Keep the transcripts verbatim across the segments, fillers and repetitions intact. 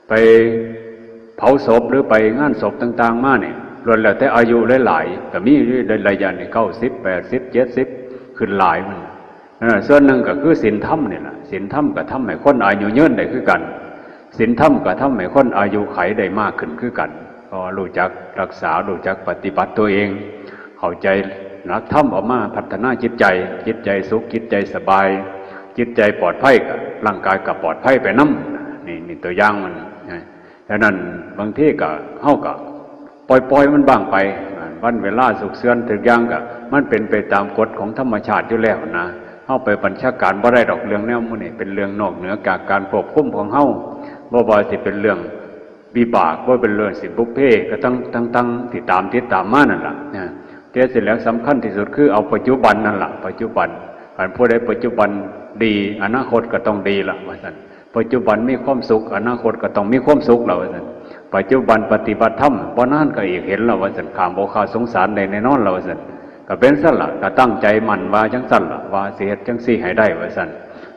ไปเผาศพหรือไปงานศพต่างๆมาเนี่ยล้วนแล้วแต่อายุหลายๆก็มีอยู่ในระยะนี่เก้าสิบแปดสิบเจ็ดสิบขึ้นหลายมันเออส่วนหนึ่งก็คือศีลธรรมนี่แหละศีลธรรมก็ทำให้คนอายุยืนได้คือกันศีลธรรมก็ทำให้คนอายุไขได้มากขึ้นคือกันเพราะรู้จักรักษารู้จักปฏิบัติตัวเอง เข้าใจหลักธรรมออกมาพัฒนาจิตใจ จิตใจสุขจิตใจสบาย จิตใจปลอดภัยก็ร่างกายก็ปลอดภัยไปนำนี่นี่ตัวอย่างมันนะฉะนั้นบางทีก็เฮาก็ปล่อยปล่อยมันบ้างไปวันเวลาสุขเสื่อนทุกอย่างก็มันเป็นไปตามกฎของธรรมชาติอยู่แล้วนะเฮาไปบัญชาการบ่ได้ดอกเรื่องแนวหมู่นี้เป็นเรื่องนอกเหนือจากการควบคุมของเฮาบ่ว่าสิเป็นเรื่อง วิบากว่าเป็นเรื่องสิบุพเพก็ตั้งตั้งตั้งที่ตามติดตามมานั่นแหละนะแต่เสร็จแล้วสำคัญที่สุดคือเอาปัจจุบันนั่นแหละปัจจุบันการผู้ใดปัจจุบันดีอนาคตก็ต้องดีละว่าสันปัจจุบันมีความสุขอนาคตก็ต้องมีความสุขละว่าสันปัจจุบันปฏิบัติธรรมเพราะนั่นก็อีกเห็นละว่าสันข้ามโอคาสงสารในแน่นอนละว่าสันก็เป็นสันละก็ตั้งใจมั่นว่าจังสันละว่าสิเหตุจังสี่ให้ได้ว่าสัน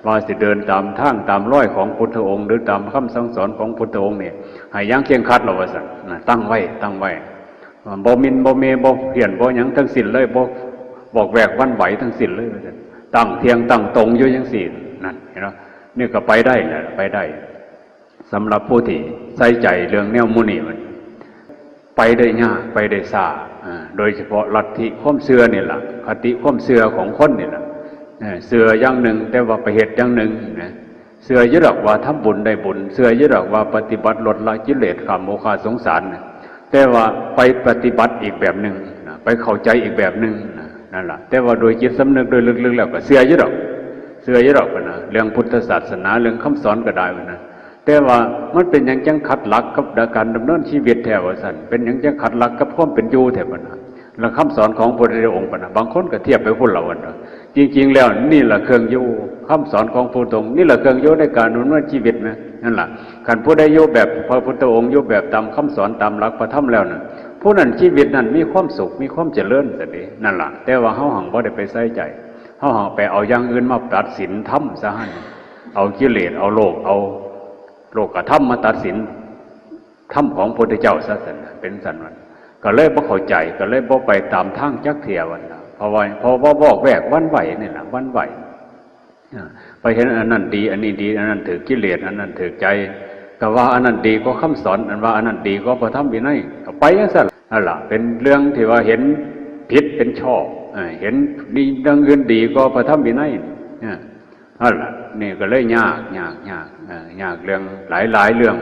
ว่าสิเดินตามทางตามรอยของพุทธองค์ หรือตามคำสั่งสอนของพุทธองค์เนี่ย ให้อย่างเคร่งครัดเราว่าสันนะตั้งไว้ตั้งไว้บ่มินบ่เมบ่เพี้ยนบ่หยังทั้งสิ้นเลยบ่บอกแวกวันไหวทั้งสิ้นเลยว่าสันตั้งเที่ยงตั้งตรงอยู่ยังสี่นั่นเห็นไหมนี่ก็ไปได้แหละไปได้สำหรับผู้ที่ใส่ใจเรื่องแนวมุนีมันไปได้ยากไปได้ซาโดยเฉพาะลัทธิความเชื่อนี่แหละคติความเชื่อของคนนี่แหละเชื่ออย่างหนึ่งแต่ว่าไปเหตุอย่างหนึ่งนะ เชื่ออยู่ดอกว่าทำบุญได้บุญเชื่ออยู่ดอกว่าปฏิบัติลดละกิเลสข้ามโอคาสงสารแต่ว่าไปปฏิบัติอีกแบบหนึ่งไปเข้าใจอีกแบบหนึ่งนั่นแหละแต่ว่าโดยจิตสำนึกโดยลึกๆแล้วก็เชื่ออยู่ดอกเชื่ออยู่ดอกนะเรื่องพุทธศาสนาเรื่องคำสอนก็ได้นะแต่ว่ามันเป็นอย่างจังขัดหลักกับการดำเนินชีวิตแท้ว่าสันเป็นอย่างจังขัดหลักกับความเป็นอยู่แท้นะ และคำสอนของพระพุทธองค์ปะนะบางคนก็เทียบไปพุ้นละวันจริงๆแล้วนี่แหละเครื่องอยู่คำสอนของพระพุทธองค์นี่แหละเครื่องอยู่ในการดำเนินชีวิตนะนั่นแหละขันผู้ใดอยู่แบบพระพุทธองค์อยู่แบบตามคำสอนตามหลักพระธรรมแล้วนะผู้นั้นชีวิตนั้นมีความสุขมีความเจริญแต่ดีนั่นแหละแต่ว่าเฮาหังบ่ได้ไปใส่ใจเฮาหังไปเอาอย่างอื่นมาตัดสินธรรมซะหันเอากิเลสเอาโลกเอาโลกธรรมมาตัดสิน ธรรมของพระพุทธเจ้าศาสนาเป็นสันวันก็เลยบ่เข้าใจก็เลยบ่ไปตามทางจักเทียวันนะเพราะว่าเพราะว่าบอกแวกวันไหวนี่แหละวันไหวไปเห็นอันนั้นดีอันนี้ดีอันนั้นถือกิเลสอันนั้นถือใจก็ว่าอันนั้นดีก็คำสอนอันว่าอันนั้นดีก็พระธรรมวินัยก็ไปยังสันนั่นแหละเป็นเรื่องที่ว่าเห็นผิดเป็นชอบเห็นดีดังอื่นดีก็พระธรรมวินัยนั่นแหละนี่ก็เลยยากยากยากยากเรื่องหลายหลายเรื่อง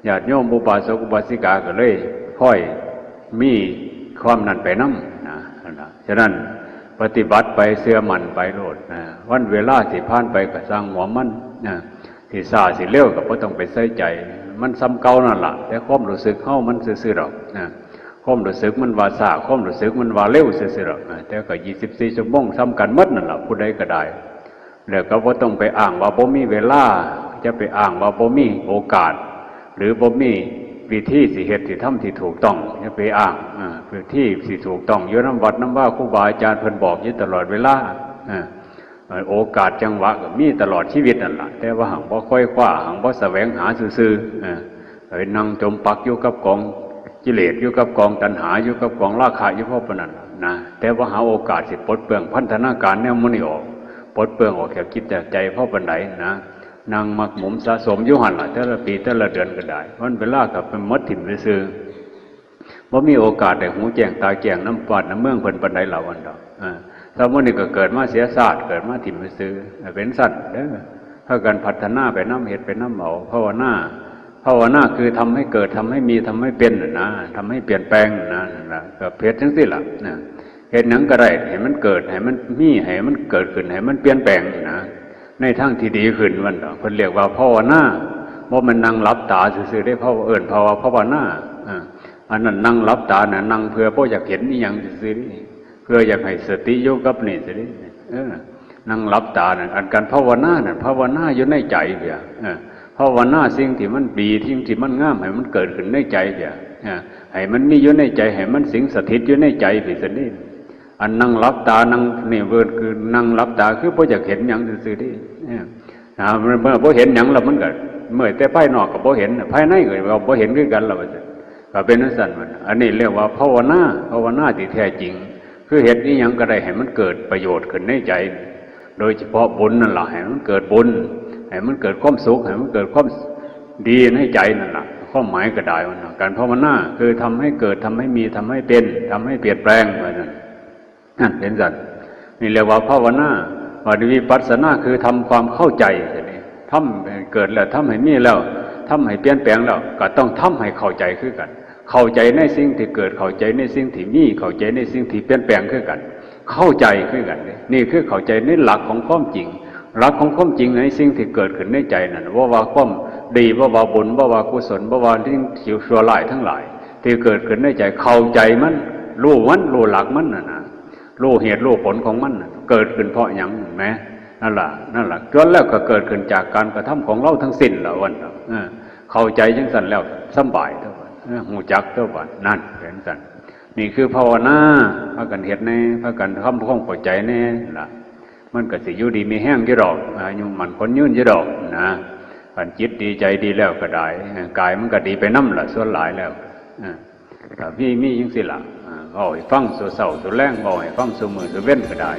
ญาติโยมอุบาสกอุบาสิกาก็เลยค่อยมีความนั่นไปนำนะนะฉะนั้นปฏิบัติไปเชื่อมั่นไปโลดนะวันเวลาสิผ่านไปก็สร้างหัวมันนะสิซาสิเร็วก็บ่ต้องไปใส่ใจ มันซ้ำเก่านั่นล่ะแต่ความรู้สึกเฮามันซื่อๆดอกนะความรู้สึกมันว่าซาความรู้สึกมันว่าเร็วซื่อๆดอกนะแต่ก็ยี่สิบสี่ชั่วโมงซ้ำกันหมดนั่นล่ะผู้ใดก็ได้ แล้วก็บ่ต้องไปอ้างว่าบ่มีเวลาจะไปอ้างว่าบ่มีโอกาส หรือบ่มีวิธีสิเฮ็ดสิทำที่ถูกต้องอย่าไปอ้างวิธีสิถูกต้องอยู่นำวัดนำวาครูบาอาจารย์เพิ่นบอกอยู่ตลอดเวลาโอกาสจังหวะก็มีตลอดชีวิตนั่นล่ะแต่ว่าหังบ่ค่อยคว้าหังบ่แสวงหาซื่อๆไปนั่งจมปักอยู่กับกองกิเลสอยู่กับกองตัณหาอยู่กับกองราคะอยู่เพราะปานนั้นนะแต่ว่าหาโอกาสสิปลดเปลื้องพันธนาการแนวมื้อนี้ออกปลดเปลื้องออกจากจิตจากใจเพราะปานใดนะ นั่งหมักหมมสะสมอยู่หั่นล่ะแต่ละปีแต่ละเดือนก็ได้วันเวลาก็เป็นหมดถิ่มซื่อๆบ่มีโอกาสได้หูแจ้งตาแจ้งนำบ้านนำเมืองเพิ่นปานใดล่ะวันดอกเออถ้ามื้อนี้ก็เกิดมาเสียชาติเกิดมาถิ่มซื่อๆเป็นซั่นเด้อพากันพัฒนาไปนำเฮ็ดไปนำเอาภาวนาภาวนาคือทำให้เกิดทำให้มีทำให้เป็นน่ะนะทำให้เปลี่ยนแปลงน่ะนะนั่นล่ะก็เฮ็ดจั่งซี้ล่ะนะ เฮ็ดหยังก็ได้ให้มันเกิดให้มันมีให้มันเกิดขึ้นให้มันเปลี่ยนแปลงนะในทางที่ดีขึ้นมันดอกเพิ่นเรียกว่าภาวนาบ่แม่นนั่งหลับตาซื่อๆเด้เพราะว่าเอิ้นภาวะภาวนาอ่าอันนั้นนั่งหลับตาน่ะนั่งเพื่อบ่อยากเห็นอีหยังซื่อๆนี่เพื่ออยากให้สติอยู่กับนี่ซื่อๆเออนั่งหลับตาน่ะอันการภาวนาน่ะภาวนาอยู่ในใจเพียงเออภาวนาสิ่งที่มันดีสิ่งที่มันงามให้มันเกิดขึ้นในใจเพียงเออให้มันมีอยู่ในใจให้มันสิงสถิตอยู่ในใจเพียงซั่นนี่ อันนั่งหลับตานั่งนี่เวิร์ดคือนั่งหลับตาคือบ่อยากเห็นหยังซื่อๆเด้เนี่ยนะเมื่อบ่เห็นหยังแล้วมันก็ เมื่อยแต่ภายนอกก็บ่เห็น ภายในก็บ่เห็นคือกันล่ะว่าซั่น ก็เป็นจั่งซั่นมัน อันนี้เรียกว่าภาวนา ภาวนาที่แท้จริง คือเฮ็ดอีหยังก็ได้ให้มันเกิดประโยชน์ขึ้นในใจ โดยเฉพาะบุญนั่นล่ะ ให้มันเกิดบุญ ให้มันเกิดความสุข ให้มันเกิดความดีในใจนั่นล่ะ ความหมายก็ได้มันน่ะ การภาวนาคือทำให้เกิด ทำให้มี ทำให้เป็น ทำให้เปลี่ยนแปลงว่าซั่น นั่นเป็นซั่น นี่เรียกว่าภาวนา บัดนี้วิปัสสนาคือทำความเข้าใจ ทีนี้ทำให้เกิดแล้ว ทำให้มีแล้ว ทำให้เปลี่ยนแปลงแล้ว ก็ต้องทำให้เข้าใจคือกัน เข้าใจในสิ่งที่เกิด เข้าใจในสิ่งที่มี เข้าใจในสิ่งที่เปลี่ยนแปลงคือกัน เข้าใจคือกัน นี่คือเข้าใจในหลักของความจริง หลักของความจริงในสิ่งที่เกิดขึ้นในใจนั่น บ่ว่าความดี บ่ว่าบุญ บ่ว่ากุศล บ่ว่าสิ่งชั่วร้ายทั้งหลาย ที่เกิดขึ้นในใจ เข้าใจมัน รู้มัน รู้หลักมันน่ะนะ รู้เหตุรู้ผลของมันน่ะ เกิดขึ้นเพราะหยัง เห็นไหม นั่นล่ะ นั่นล่ะ ล้วนแล้วก็เกิดขึ้นจากการกระทำของเราทั้งสิ้นล่ะ ว่าซั่น เออ เข้าใจจั่งซั่นแล้วสำบายเท่านั้น เออ ฮู้จักเท่านั้น นั่นเป็นซั่น นี่คือภาวนา พากันเฮ็ดแน่ พากันทำความเข้าใจแน่ล่ะ มันก็สิอยู่ดีมีแฮงอยู่ดอก อายุมั่นขวัญยืนอยู่ดอกนะ คันจิตดีใจดีแล้วก็ได้ เออ กายมันก็ดีไปนำล่ะ ส่วนหลายแล้ว เออ ก็มี มีจั่งซี้ล่ะ เออ เว้าให้ฟังสู่เช้าสู่แลง เว้าให้ฟังสู่มื้อสู่เว็นก็ได้